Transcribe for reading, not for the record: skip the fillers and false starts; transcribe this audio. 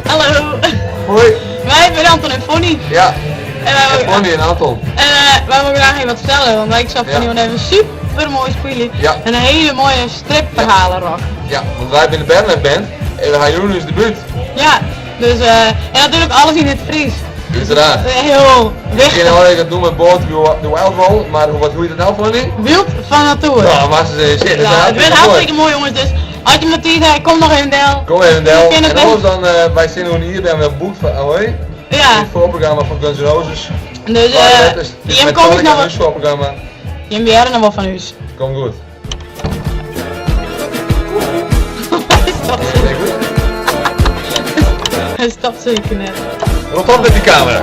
Hallo. Hoi. Wij zijn Anton en Fonny. Ja. En wij En Fonny en Anton. En eh, wij willen graag even wat vertellen, want wij zag Fonny Ja. want even super mooi spelen. Ja. En een hele mooie stripverhalen rock. Ja, want wij zijn de Bernlef Band en we gaan doen dus debuut. Ja, dus eh, en natuurlijk alles in het Fries. Uiteraard. Heel Ik wichtig. ken al dat noemen boot de Wild Roll, maar hoe, wat, hoe je dat nou Fonny? Wild van natuur. Nou, maar ze zin. Ja, het werd hartstikke mooi jongens, dus als je maar tijd hebt, kom nog even del. Kom even Del. Je kent het En anders dan, eh, wij zijn nu hier, ben we boekt van Ahoy. Ja, Het voorprogramma van Guns N' Roses. dus Maar eh, dat is die met komt Metallica nog het voorprogramma. Die hebben nog wel van huis. Komt goed. Hij stapt Nee, goed. Hij stapt zeker net. Rot op met die camera.